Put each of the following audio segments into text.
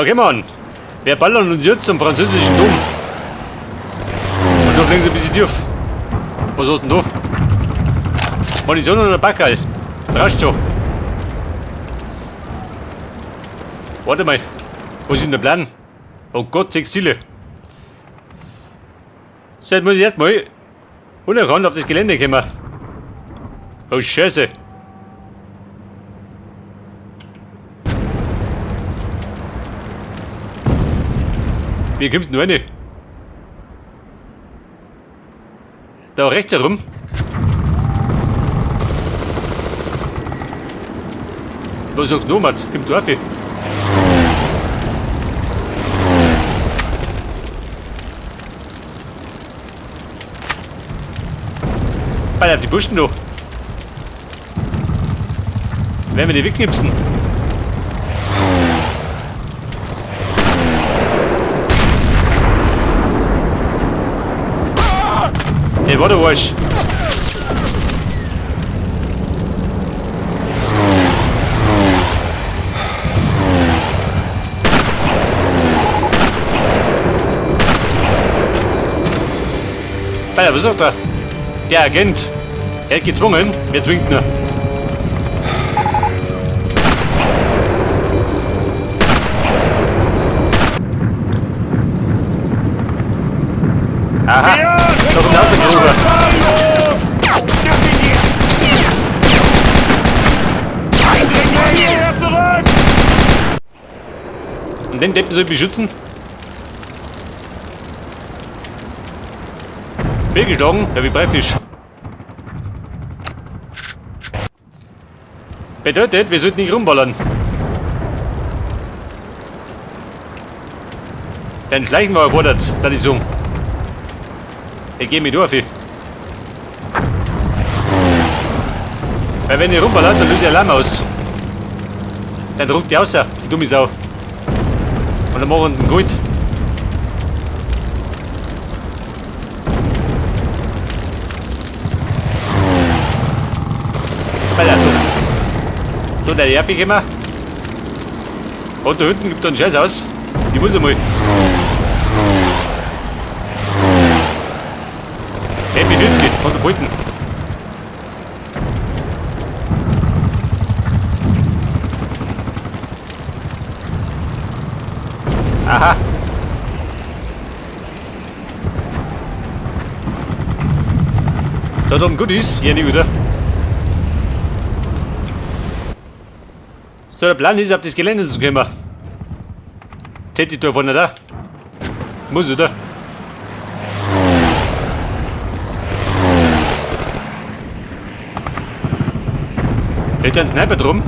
Okay, Mann. Wir ballern uns jetzt zum französischen Dom. Und da fliegen sie ein bisschen tief. Was hast du denn da? Munition oder Backerl? Passt schon. Warte mal. Was ist denn der Plan? Oh Gott, 6 Ziele. So, jetzt muss ich erstmal unerkannt auf das Gelände kommen. Oh Scheiße. Wie kommst du denn rein? Da rechts herum. Was sagt Nomad? Kommt du auf? Alter, die Buschen du. Werden wir die wegknipsen? Hey, warte, Arsch. Alter, was sagt er? Der Agent. Er hat gezwungen. Wer zwingt ihn? Aha. Da kommt auch der Gruber. Und den Deppen soll ich beschützen? Fehlgeschlagen? Ja, wie praktisch. Bedeutet, wir sollten nicht rumballern. Denn Schleichen war erfordert, da die so. Ich geh mich durch. Weil wenn ihr rumballert, dann löse ich Alarm aus. Dann druckt die aus, die dumme Sau. Und dann machen wir den gut. Alter, so. So, der Nervig immer. Und da hinten gibt einen Scheiß aus. Ich muss einmal. Happy 50 von der Pulten. Aha. Da oben Goodies. Hier nicht wieder. So, der Plan ist, auf das Gelände zu kommen. Tätig da vorne da. Muss, oder? Hält ein Sniper drum?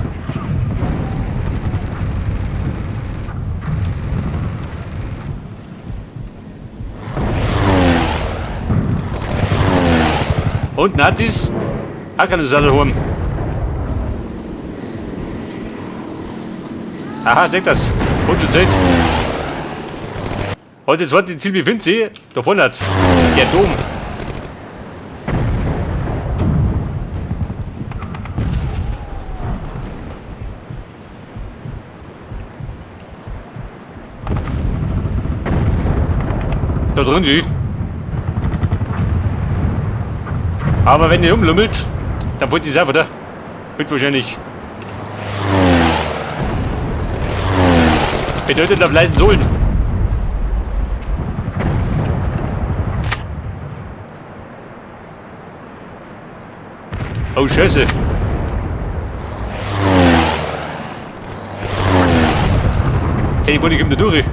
Und Nazis? Ah, kann es alle holen. Aha, seht das. Und schon seht. Und jetzt wird die Ziel befindet sich. Da vorne hat der Dom. Da drin sie. Aber wenn ihr umlümmelt, dann wollt ihr selber, oder? Wird wahrscheinlich. Bedeutet auf leisen Sohlen. Oh Scheiße. Hey, die Bonnie kommt da durch.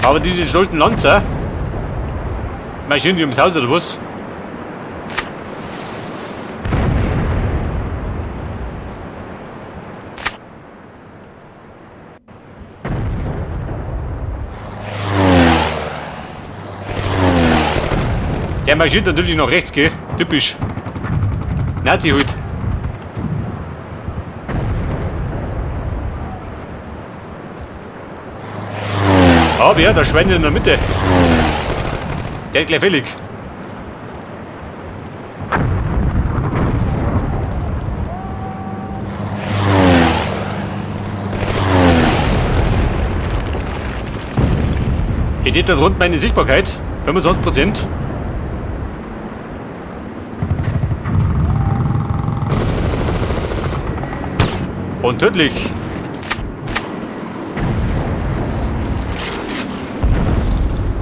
Aber diese stolzen Lanzer marschieren die ums Haus oder was? Der marschiert natürlich noch rechts, gell? Typisch. Nazi-Hut. Aber ja, der Schwein in der Mitte. Der ist gleich fällig. Ich hätte da drunten meine Sichtbarkeit. 25%. Und tödlich.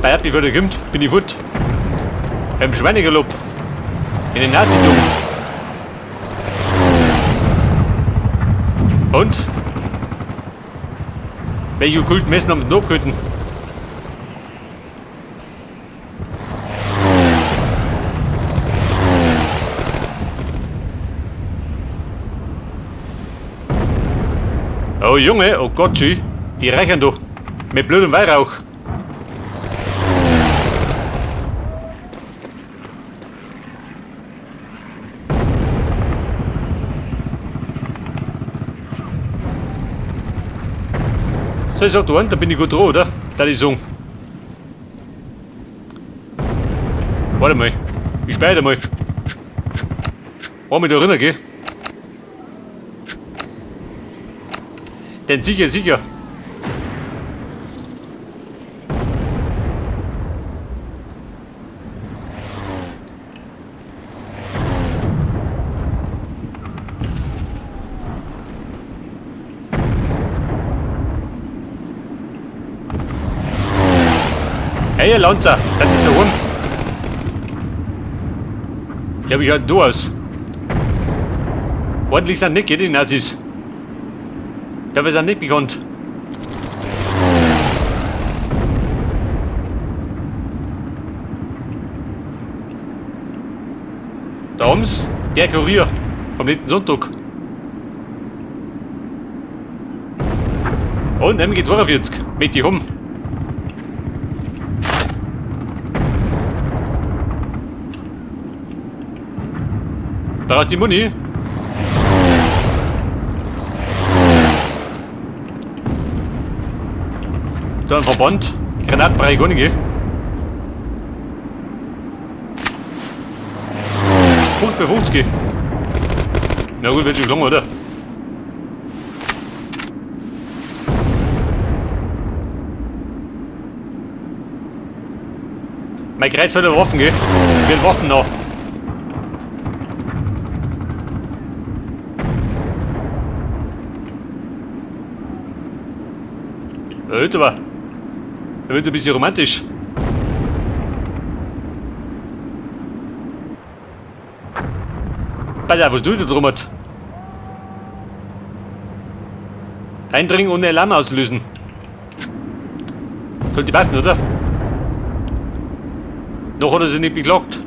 Bei Happy würde gimmt, bin ich wut. Beim Schweinegalopp. In den Nazi-Dom. Und? Welche okkulten Messen haben sie abgehalten? Oh Junge, oh Gott, schü. Die rächern doch. Mit blödem Weihrauch. So, ich sag, du, da bin ich gut dran, oder? Da ich sagen. Warte mal. Ich speichere mal. Wollen wir da rein, gell? Denn sicher, sicher. Hey, ihr Lanzer, das ist da rum. Ja, wie schaut denn du aus? Ordentlich sind nicht, die Nazis. Ja, wir sind nicht bekannt. Da haben's, der Kurier vom letzten Sonntag. Und MG42, möchte ich haben. Braucht die Muni? Da ein Verband. Granaten brauche ich gar nicht, gell? 50 bei 50. Na gut, wird schon lang, oder? Mein Kreuz voller Waffen, gell? Ich will Waffen noch. Ja, aber. Da wird ein bisschen romantisch. Pass auf, was du da drum hat. Eindringen ohne Alarm auslösen. Sollte passen, oder? Noch hat er sich nicht beklagt.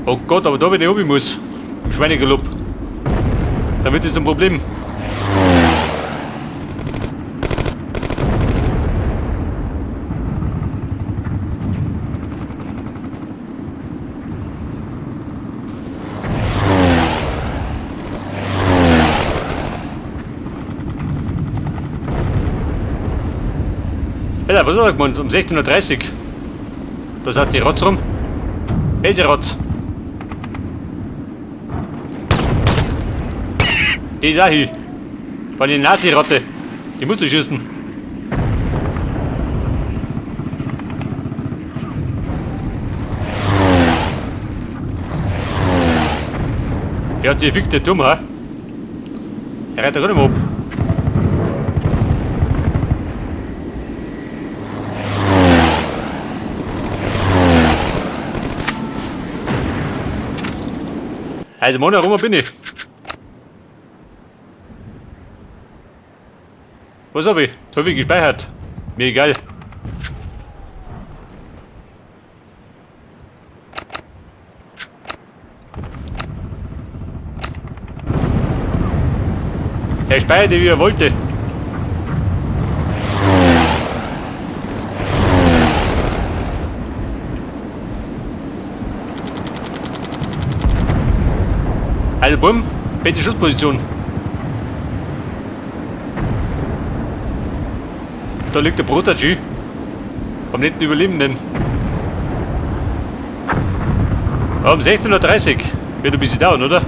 Oh Gott, aber da wenn ich oben muss. Im Schweinegalopp. Da wird es ein Problem. Alter, was hat er gemeint? Um 16:30 Uhr. Da sind die Rotz rum. Welche Rotz? Die ist auch hier. War die Nazi-Ratte. Die muss ich schießen. Ja, die fickt der dumm, ha? Er rennt da gar nicht mehr ab. Also, Mona, rum bin ich. Was hab ich? Das hab ich gespeichert. Mir egal. Er speicherte, wie er wollte. Also bumm, beste Schussposition. Da liegt der Protagi. Beim netten Überlebenden. Um 16:30 Uhr. Wird ein bisschen dauern, oder?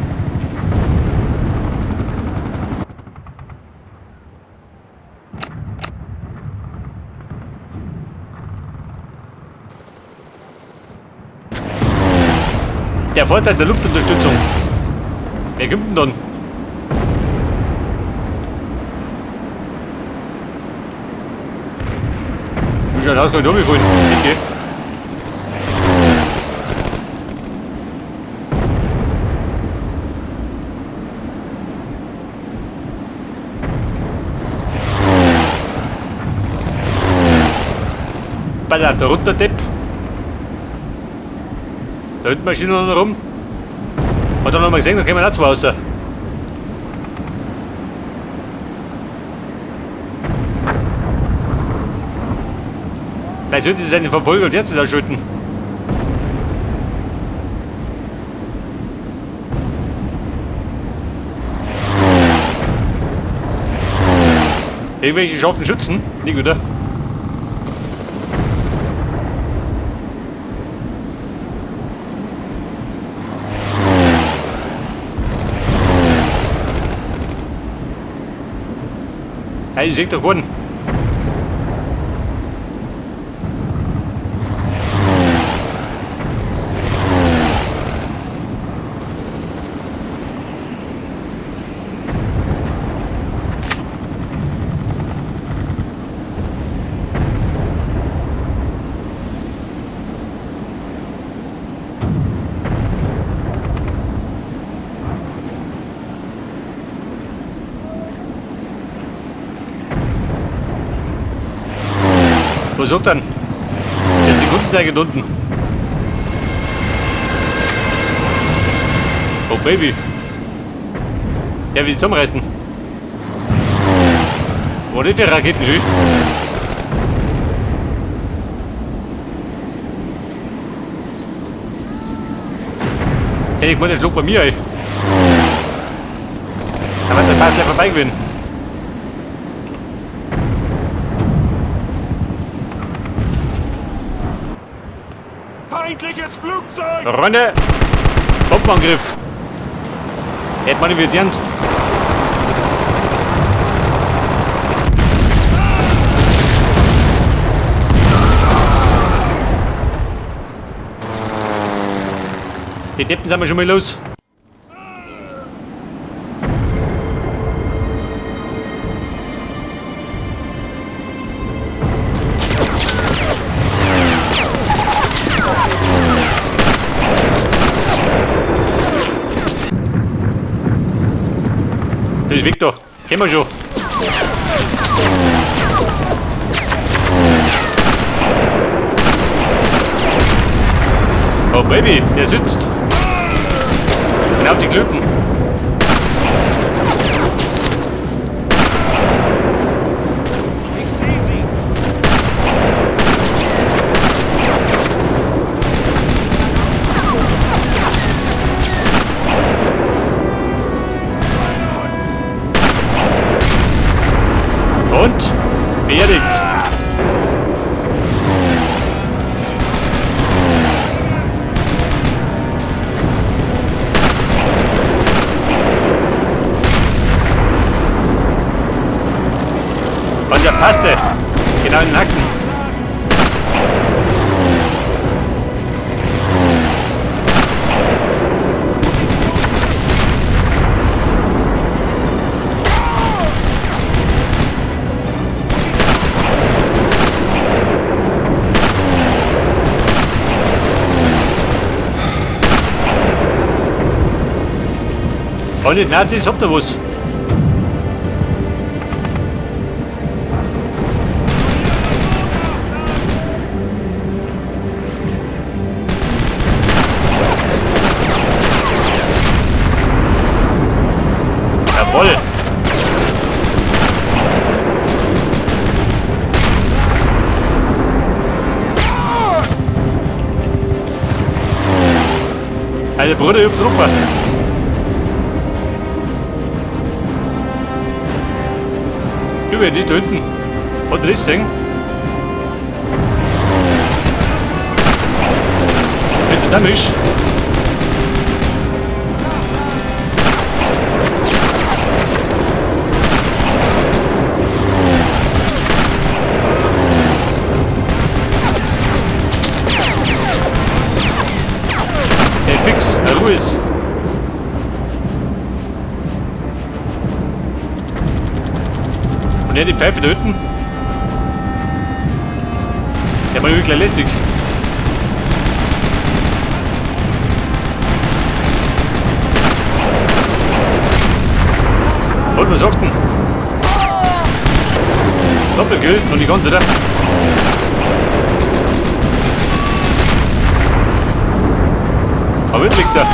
Der Vorteil der Luftunterstützung. Wer kommt denn dann? Muss ich einen Hausgang durchfallen? Okay. Ballert, da runter Depp. Da hinten Maschinen rum. Hat er noch mal gesehen, da kommen auch zwei raus. Vielleicht sollte sie seine Verfolger und jetzt ausschalten. Irgendwelche scharfen Schützen? Nicht, oder? Hey, ich seh doch keinen. Was sagt dann? Der Sekundenzeiger unten. Oh Baby. Ja, wie sie zusammenreißen. Wo die für Raketen schießt? Hätte ich mal den Schluck bei mir, ey. Da wird der Part gleich vorbei gewesen. Feindliches Flugzeug! Freunde! Bombenangriff! Hätte man wird ernst! Die Deppen sind wir schon mal los! Das ist Victor. Kennen wir schon. Oh Baby, der sitzt. Genau auf die Klöten. Ich sehe sie. Und beerdigt. Und der passte. Genau in den Haxen. Und die Nazis habt ihr was? Jawohl! Eine Bruder, ich hab Trupper. Du, wer nicht da hinten? Hat er das gesehen? Bitte da mich. Hey, fix, Ruhe ist. Und er die Pfeife da hinten. Der war wirklich lästig. Und was sagst du denn? Doppelgill, noch nicht ganz, oder? Aber liegt da.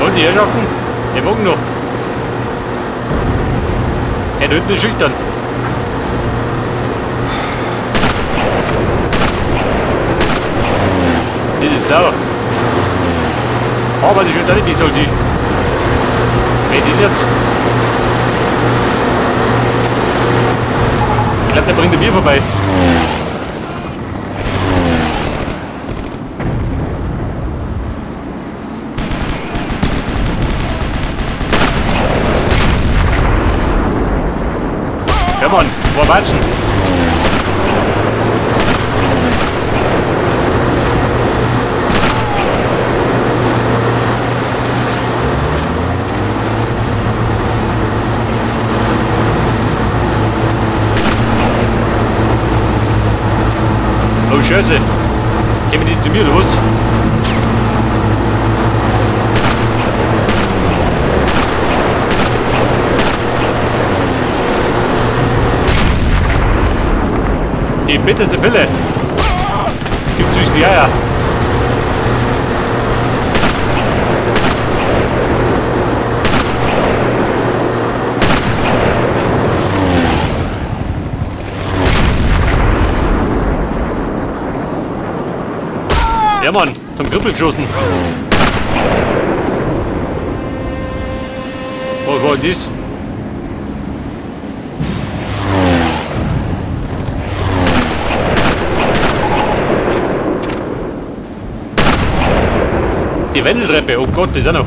Und die Herrschaften? Die morgen noch. Er da hinten ist schüchtern. Das ist sauer. Aber die schüchtern nicht, wie soll sie? Wer ist das jetzt? Ich glaube, der bringt ein Bier vorbei. Ja Mann, war watschen. Oh Scheiße. Kommen die zu mir oder was? Die bitterste Pille. Gibt zwischen die Eier. Ja Mann, zum Kribbel geschossen. Was war denn das? Die Wendeltreppe, oh Gott, das ist auch noch.